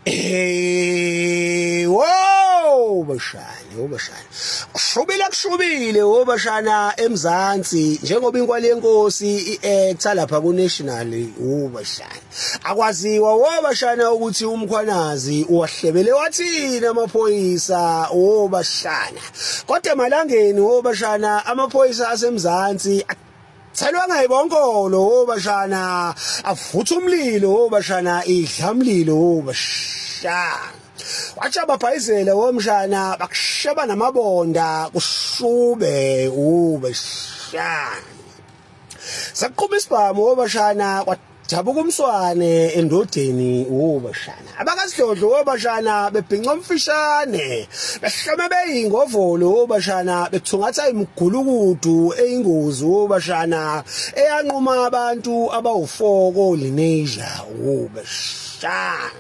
Eh, wow bashana, wo bashana. Kushubile kushubile wo bashana eMzansi njengoba inkwali yenkosi iactor lapha ku National wo bashana. Akwaziwa wo bashana ukuthi umkhwanazi uwahlebele wathini amaphoyisa wo bashana. Kodwa emalangeni wo bashana amaphoyisa aseMzansi Thelwa ngayibonkolo obashana avutha umlilo obashana idla umlilo obashana watsha babhayizele womshana bakusheba namabonda kushube ubashana saqhuma isibhamu obashana Jabuka umswane endodeni wobashana. Abakasidlodlo wobashana bebhinca umfishane. Behlome beyingovolo wobashana bethungatha imigulukudu eyingozi wobashana eyanquma abantu abawu4 koLinesia wobashana.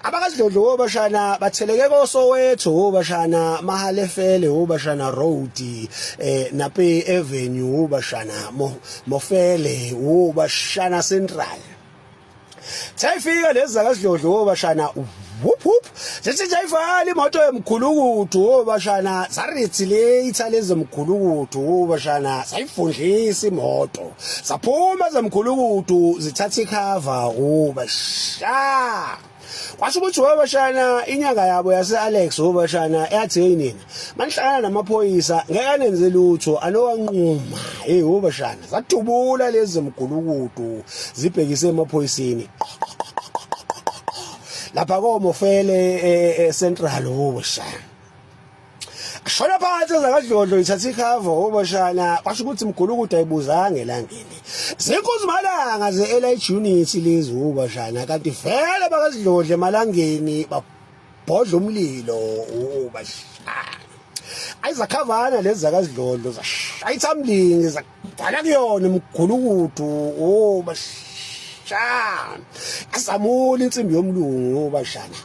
Abakasidlodlo wobashana batheleke koSoweto wobashana Mahalefele wobashana Road Nape Avenue wobashana Mofele wobashana Central. Sayifika lezi zakasidlodlo wobashana whoop whoop sithi sayivala imoto yemkhulukudu wobashana sarithi late lezi mkhulukudu wobashana sayifundlisa imoto saphuma zemkhulukudu zithatha ikhava ubasha kwasho ukuthi wabashana inyanga yabo yase-alex wobashana yathi hey nina manihlangana namaphoyisa ngeke anenze lutho anowanquma hey wobashana zadubula lezi zemgulukudu zibhekise emaphoyiseni lapha komofele e-central wobashana Shona phansi ezakadlodlo ithatha ikhava obashana kwasho ukuthi mgulukudu ayibuzange elangeni. Zinkunzi malanga ze-LH unit lezi ubashana kanti vele bakasidlodlo emalangeni babhodla umlilo ubashana. Ayizakhavana lezi zakazidlodlo zashaya ithamlingi zakhala kuyona imgulukudu obashana. Azamula insimbi yomlungu obashana.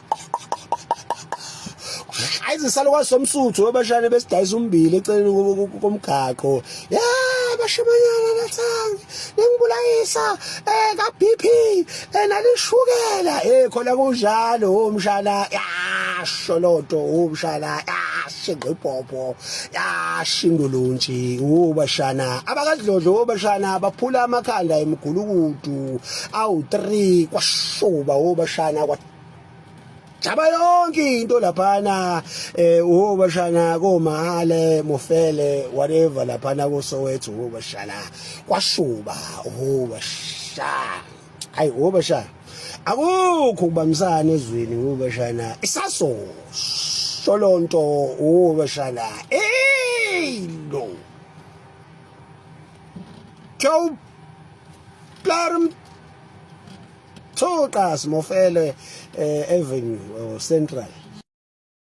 Ayizisalukwazi somsuthu webashane besidayisa umbili eceleni komgaqo. Ya bashimanyana nathangi ningibulayisa ka BP nalishukela khona kunjalo umshana yasho lonto umshana yashinqa ibhobho yashinduluntshi ubashana abakadlodlo obashana baphula amakhanda emgulukudu awu 3 kwashuba obashana kwa Jaba yonke into laphana ubashana komahale mofele whatever laphana koSoweto ubashana kwashuba ubashana hayi ubashana akukho ukubambisana ezweni ubashana isaso sholonto ubashana hey lo Joe Plarum Thoqas Mofele Avenue or Central.